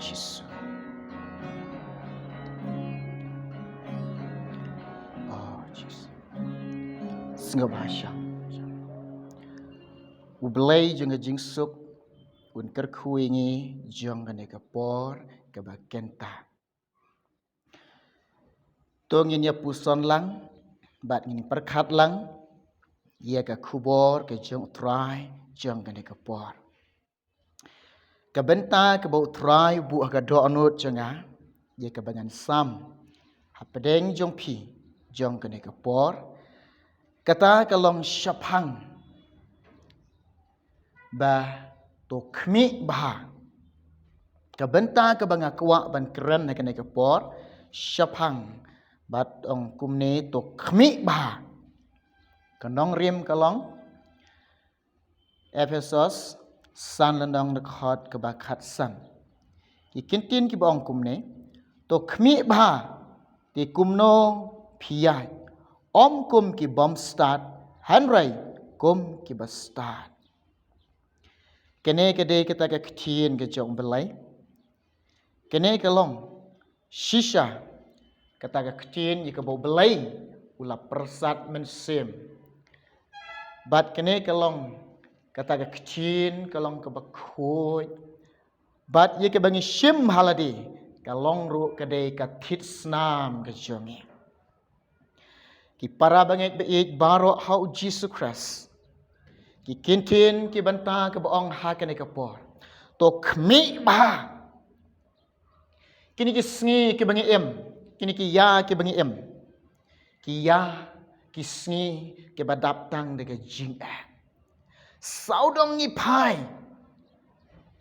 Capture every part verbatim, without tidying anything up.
Jisu. Oh, Jisu. Sngewbha shong. U Blei jong ka jingsuk un kyrkhu ïa ngi jong kane ka por kaba kynta. To ngin ïa puson lang bad ngin pyrkhat lang ïa ka khubor ka jong U Trai jong kane ka por. Ka bynta kaba U Trai u buh ha ka dohnud jong nga ïa kaba ngan sam hapdeng jong phi jong kane ka por, kata ka long shaphang ba to khmih bha. Ka bynta kaba nga kwah ban kren ha kane ka por, shaphang bad ong kumne, to khmih bha. Ka nongrim ka long Ephesos san lynnong, dkhot kaba khatsan. Ki kyntien kiba ong kumne, to khmih bha, te kumno phi ïaid, ym kum ki bym stad, hynrei kum kiba stad. Kane ka dei kata ka ktien ka jong U Blei. Kane ka long shisha kata ka ktien ïa kaba U Blei u la pyrsad mynsiem. Bad kane ka long kata ka ktien ka long kaba khuid. Bad ïa kaba ngi shim ha lade ka long ruh ka dei ka thied snam ka jong ngi. Ki para bangeit ba ïeit baroh ha U Jisu Khrist, ki kyntien ki bynta kaba ong ha kane ka por, to khmih bha. Kine ki sngi kiba ngi im, kine ki ïa kiba ngi im, ki ïa ki sngi kiba dap tang da ka jingeh. Sawdong ngi phai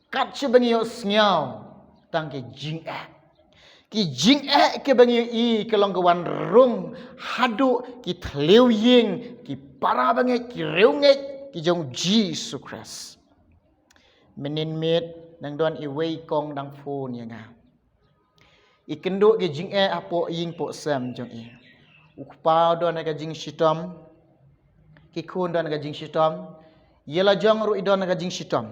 kat shaba ngi ïohsngew tang ki jingeh. Ki jingeh kiba ngi ïohi ka long ka wan rung haduh ki thliew ïing, ki para bangeit, ki riewngeit ki jong U Jisu Khrist. Mynnin miet nang don iwei i kong dang phone ïa nga. I kynduh ki jingeh hapoh ïing poh sem jong i. U kpa u don ha ka jingshitom, ki khun don ha ka jingshitom, ïa la jong ruh i don ha ka jingshitom.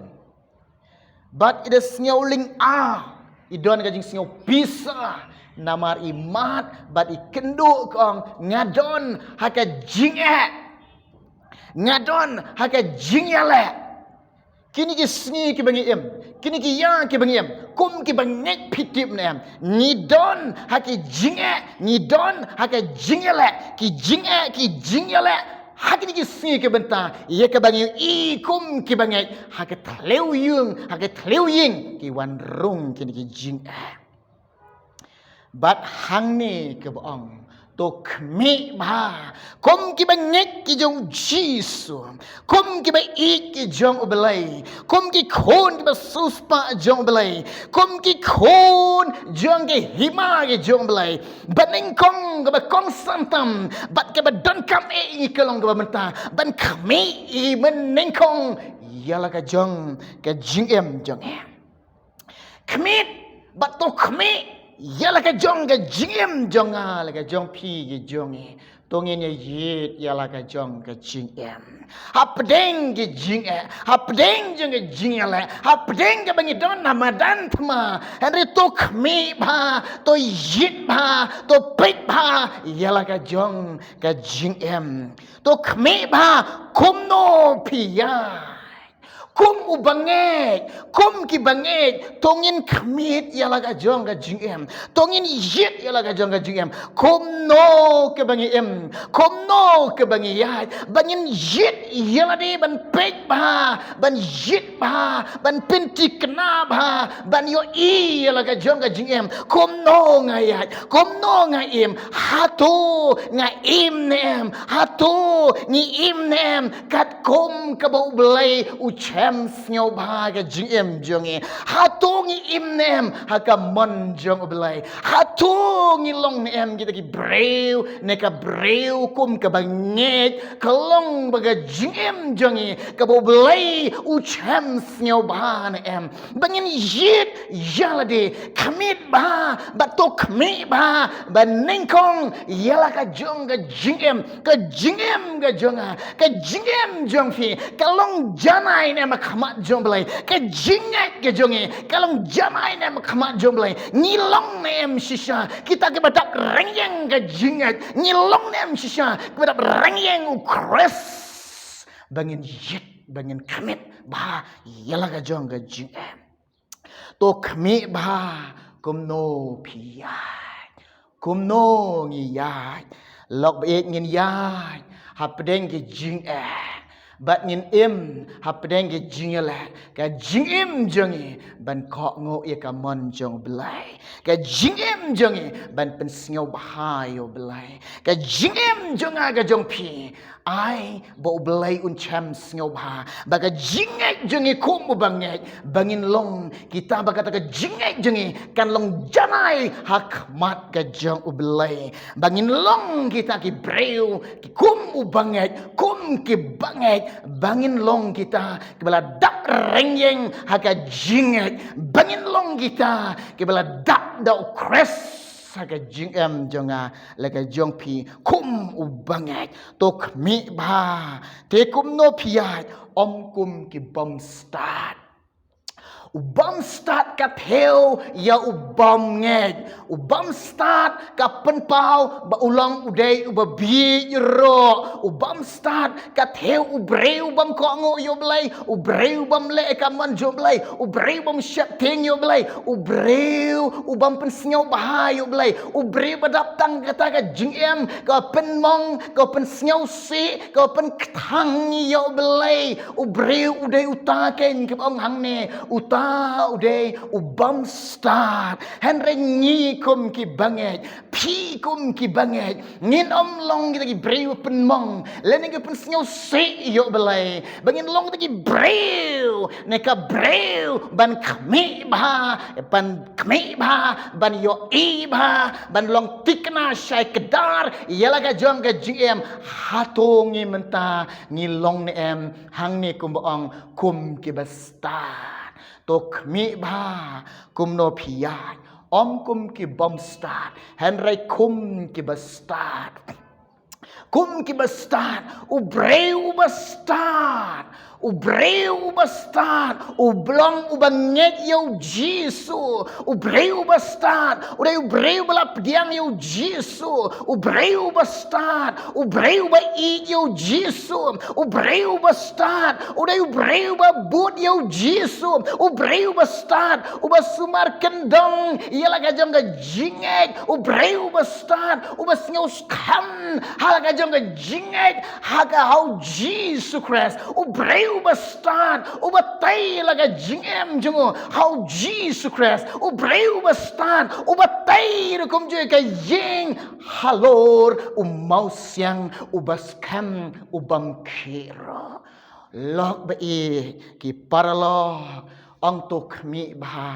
Bad i da sngew lynga, i don ha ka jingsngew pisa, namar i mad bad i kynduh ka ong, nga don ha ka jingeh, nga don ha ka jingïaleh. Kine ki sngi kiba ngi im, kine ki ïa kiba ngi im, kum kiba ngeit phi tip ne em, ngi don ha ki jingeh, ngi don ha ka jingïaleh, ki jingeh, ki jingïaleh. Ha kine ki sngi ki bynta, ïa kaba ngi i kum kiba ngeit, ha ka thliew ïing, ha ka thliew ïing ki wan rung kine ki jingeh. Bad hangne kaba ong, to khmih bha, kum kiba ngeit ki jong U Jisu, kum kiba ïeit ki jong U Blei, kum ki khun kiba siewspah jong U Blei, kum ki khun jong ki hima ki jong U Blei, banyngkong kaba kongsan tam bad kaba donkam eh ïa ka long kaba mynta ban khmih i banyngkong ïa la ka jong ka jingim jong i. Khmih, bad to khmih ïa la ka jong ka jingim jong nga, la ka jong phi ki jong i. To ngin ïa ïit ïa la ka jong ka jingim. Hapdeng ki jingeh, hapdeng jong ka jingïaleh, hapdeng kaba ngi don ha madan thma, hynrei to khmih bha, to ïit bha, to peit bha ïa la ka jong ka jingim. To khmih bha, kumno phi ïa kum u bangeit, kum ki bangeit, to ngin khmih ïa la ka jong ka jingim, to ngin ïit ïa la ka jong ka jingim. Kumno kaba ngi im, kumno kaba ngi ïaid, ba ngin ïit ïa lade ban peit bha, ban ïit bha, ban pynthikna bha, ban ïohi ïa la ka jong ka jingim. Kumno nga ïaid, kumno nga im, hato nga im ne em, hato ngi im ne em katkum kaba U Blei u shem sngewbha ka jingim jong ngi? Hato ngi im ne em ha ka mon jong U Blei? Hato ngi long ne em kita ki briew ne ka briew kum kaba ngeit ka long ba ka jingim jong ngi kaba U Blei u shem sngewbha ne em? Ba ngin ïit ïa lade, khmih bha, bad to khmih bha, banyngkong ïa la ka jong ka jingim, ka jingim ka jong nga, ka jingim jong phi, ka long janai ne em, khmat jong Blei, ka jingngeit ka jong ngi ka long janai ne em khmat jong Blei? Ngi long ne em shisha kita kiba dap ryngieng ka jingngeit? Ngi long ne em shisha kiba dap ryngieng u Khrist? Ba ngin jied, ba ngin khmih bha ïa la ka jong ka jingim. To khmih bha kumno phi ïaid, kumno ngi ïaid. Lok ba ïeit, ngin ïaid hapdeng ka jingeh bad ngin im hapdeng ka jingïaleh. Ka jingim jong ngi ban kohnguh ïa ka mon jong Blei, ka jingim jong ngi ban pynsngewbha ïa u Blei, ka jingim jong nga ka jong phi. Ai ba u Blei un shem sngewbha ba ka jingngeit jong ngi kum u bangeit, ba ngin long kita ba kata ka jingngeit jong ngi kan long janai ha khmat ka jong u Blei, ba ngin long kita ki briew ki kum u bangeit, kum ki bangeit, ba ngin long kita kiba la dap ryngieng ha ka jingngeit, ba ngin long kita kiba la dap da u Khrist ha ka jingim jong nga la ka jong phi kum u bangeit. To khmih bha, te kumno phi ïaid, ym kum ki bym stad. U bym stad ka thew ïa u bym ngeit. U bym stad ka pynpaw ba u long u dei uba bieit ruh. U bym stad ka thew u briew u bym kohnguh ïa u Blei, u briew u bym leh ka mon jong u Blei, u briew u bym sheptieng ïa u Blei, u briew u bym pynsngewbha ïa u Blei, u briew ba dap tang kata ka jingim ka pynmong, ka pynsngewsih, ka pynkthang ïa u Blei. U briew u dei uta keiñ kaba ong hangne, uta u dei u bym stad. Hynrei ngi kum ki bangeit, phi kum ki bangeit, ngin ym long kita ki briew pynmong lane ki pynsngewsih ïa u Blei, ba ngin long kita ki briew ne ka briew ban khmih bha, ban khmih bha, ban ïohi bha, ban long thikna shai kdar ïa la ka jong ka jingim. Hato ngi mynta ngi long ne em hangne kumba ong kum kiba stad? To khmih bha kumno phi ïaid, ym kum ki bym stad, hynrei kum kiba stad. Kum kiba stad, u briew uba stad, u briew uba stad u long uba ngeit ïa u Jisu. U briew uba stad u dei u briew uba la pdiang ïa u Jisu. U briew uba stad u briew uba ïeit ïa u Jisu. U briew uba stad u dei u briew uba bud ïa u Jisu. U briew uba stad uba sumar kyndong ïa la ka jong ka jingngeit. U briew uba stad uba sngewskhem ha la ka jong ka jingngeit ha ka, ha u Jisu Khrist. U briew uba stad uba tei la ka jingim jong u ha u Jisu Khrist. U briew uba stad uba tei ruh kumjuh ka ïing halor u mawsiang uba skhem u bym khih ruh. Lok ba ïeit, ki paralok, ong to khmih bha.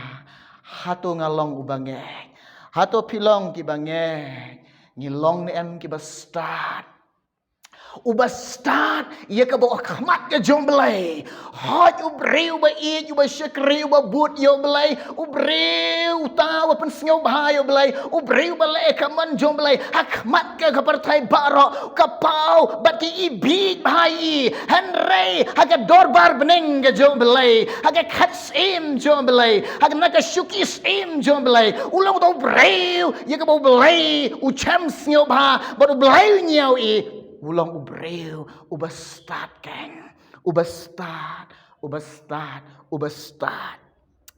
Hato nga long uba ngeit? Hato phi long kiba ngeit? Ngi long ne em kiba stad? Uba stad ïa kaba ha khmat ka jong u Blei. Hooid, u briew uba ïeit, uba shakri, uba bud ïa u Blei, u briew uta uba pynsngewbha ïa u Blei, u briew uba leh ka mon jong u Blei ha khmat ka, ka pyrthei baroh, ka paw bad ki i bieit bha ïa i. Hynrei ha ka dorbar bneng ka jong u Blei, ha ka khat syiem jong u Blei, ha ka, na ka shuki syiem jong u Blei, u long uta u briew ïa kaba u Blei u shem sngewbha bad u Blei u ñiew ïa i. U long u briew uba stad keiñ, uba stad, uba stad, uba stad.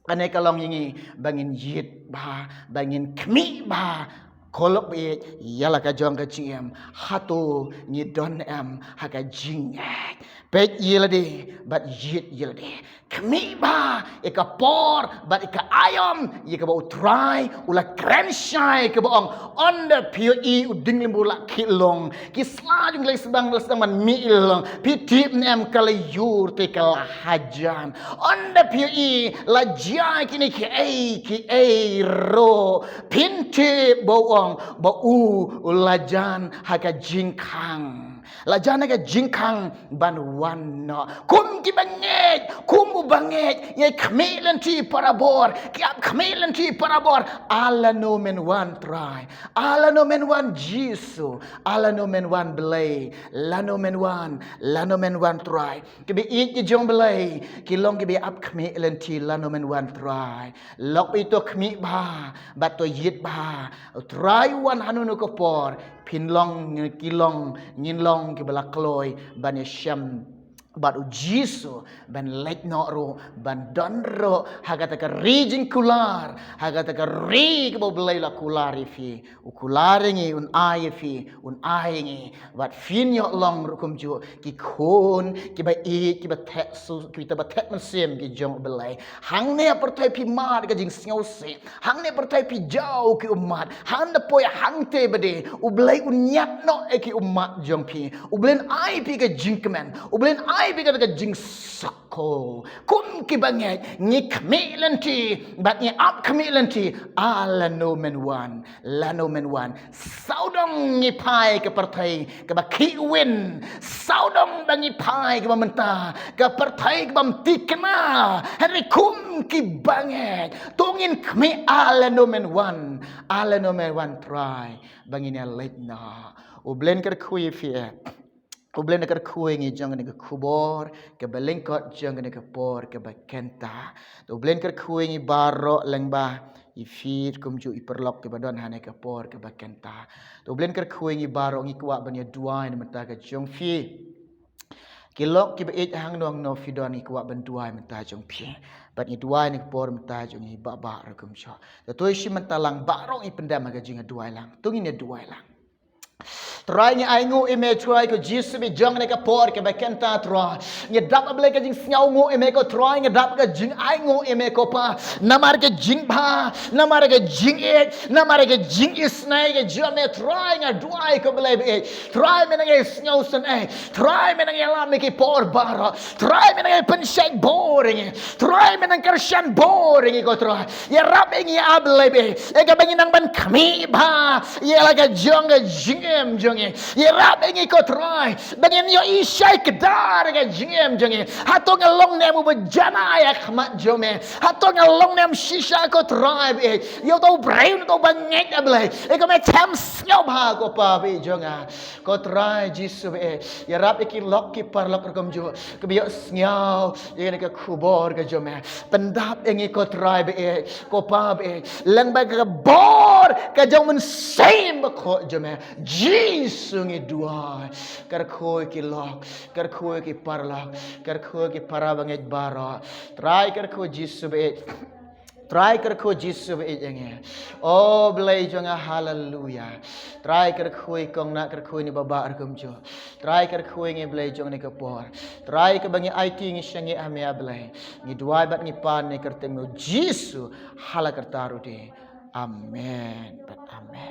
Kane ka long ïa ngi ba ngin jied bha, ba ngin khmih bha. Ko lok ba ïeit, ïa la ka jong ka jingim, hato ngi don em ha ka jingngeit? Peit ïa lade bad jied ïa lade. Khmih bha ïa ka por bad ïa ka aïom ïa kaba u Trai u la kren shai, kaba ong, ynda phi ïohi u dieng lymbur la khih lung, ki sla jong ki la sdang, la sdang ban mih ïa la long, phi tip ne em ka la ïur te ka la hajan? Ynda phi ïohi la jia kine kiei kiei ruh, phin tip ba u ong ba u la jan ha ka jingkhang. La jan ka jingkhang ban wan noh. Kum ki bangeit, kum u bangeit, ngi khmih lynti para bor, ki ap khmih lynti para bor. Ala no men wan Trai. Ala no men wan Jisu. Ala no men wan Blei. Lano men wan, lano men wan Trai. Ki ba ïeit ki jong Blei, ki long ki ba ap khmih lynti lano men wan Trai. Lok ba ito khmih bha, bad to ïeit bha. Trai wan hano no ka por, phin long, ki long, ngin long ki ba la kloi, ban ïashem bad u Jisu, ban leit noh ruh, ban don ruh ha kata ka ri jingkular, ha kata ka ri kaba u Blei la kular ïa phi. U kular ïa ngi, un ai ïa phi, un ai ïa ngi. Bad phin ïoh long ruh kumjuh ki khun ki ba ïeit, ki ba theh su, ki ba theh mynsiem ki jong u Blei. Hangne ha pyrthei phi mad ka jingsngewsih. Hangne ha pyrthei phi jaw ki ummat. Hangta poi hangta ba dei, u Blei un ïap noh ïa ki ummat jong phi. U Blei un ai phi ka jingkmen. U Blei un ai phi ka, ka jingsakhi. Kum ki bangeit, ngi khmih lynti, bad ngi ap khmih lynti, ala no men wan, lano men wan. Sawdong ngi phai ka pyrthei kaba khih win, sawdong ba ngi phai kaba mynta, ka pyrthei kaba mtikna. Hynrei kum ki bangeit, to ngin khmih ala no men wan, ala no men wan Trai, ba ngin ïa leit noh. U Blei un kyrkhu ïa phi eh. U Blei un kyrkhu ïa ngi jong kane ka khubor kaba lyngkot jong kane ka por kaba kynta. To u Blei un kyrkhu ïa ngi baroh lyngba i phi kumjuh i paralok kiba don ha kane ka por kaba kynta. To u Blei un kyrkhu ïa ngi baroh, ngi kwah ban ïa duwai na bynta ka jong phi. Ki lok kiba ïeit hangno hangno phi don, ngi kwah ban duwai mynta jong phi. Bad ngi duwai na ka por mynta jong ngi ba ba ruh kumjuh. To to i shi mynta lang baroh ngi pyndem ha ka jingduwai lang. To ngin ïa duwai lang. Trai ngi ainguh ïa me Trai ko Jisu ba jong kane ka por kaba kynta Trai. Ngi dap a Blei ka jingsngewnguh ïa me ko Trai, ngi dap ka jingainguh ïa me ko Pa. Namar ka jingbha, namar ka jingïeit, namar ka jingisynei ka jong me Trai, nga duwai ko Blei ba ïeit. Trai me nang ïa sngewsynei. Trai me nang ïa lap ïa ki por baroh. Trai me nang ïa pynshait bor ïa ngi. Trai me nang kyrshan bor ïa ngi ko Trai. Ïarap ïa ngi a Blei ba ïeit. Ïa kaba ngi nang ban khmih bha ïa la ka jong ka jingim jong ngi. Ïarap ïa ngi ko Trai ba ngin ïohi shai kdar ïa ka jingim jong ngi. Hato nga long ne em uba janai ha khmat jong me? Hato nga long ne em shisha ko Trai ba ïeit? Ïa uto u briew uto u bangeit a Blei, ïa ka me them sngewbha ko Pa ba ïeit jong nga. Ko Trai Jisu ba ïeit, ïarap ïa ki lok ki paralok ruh kumjuh kiba ïohsngew ïa kane ka khubor ka jong me. Pyndap ïa ngi ko Trai ba ïeit, ko Pa ba ïeit, lyngba ka bor ka jong u Mynsiem Bakhuid jong me. Jisu ngi duwai. Kyrkhu ïa ki lok, kyrkhu ïa ki paralok, kyrkhu ïa ki para bangeit baroh. Trai kyrkhu Jisu ba ïeit. Trai kyrkhu Jisu ba ïeit ïa ngi. O Blei jong nga, haleluya. Trai kyrkhu ïa kong Nat, kyrkhu ïa ngi ba ba ruh kumjuh. Trai kyrkhu ïa ngi Blei jong kane ka por. Trai kaba ngi aiti ngi shong ngi ha me a Blei. Ngi duwai bad ngi pan ha ka kyrteng u Jisu. Ha la ka kyrteng ruh de. Amen. Bad amen.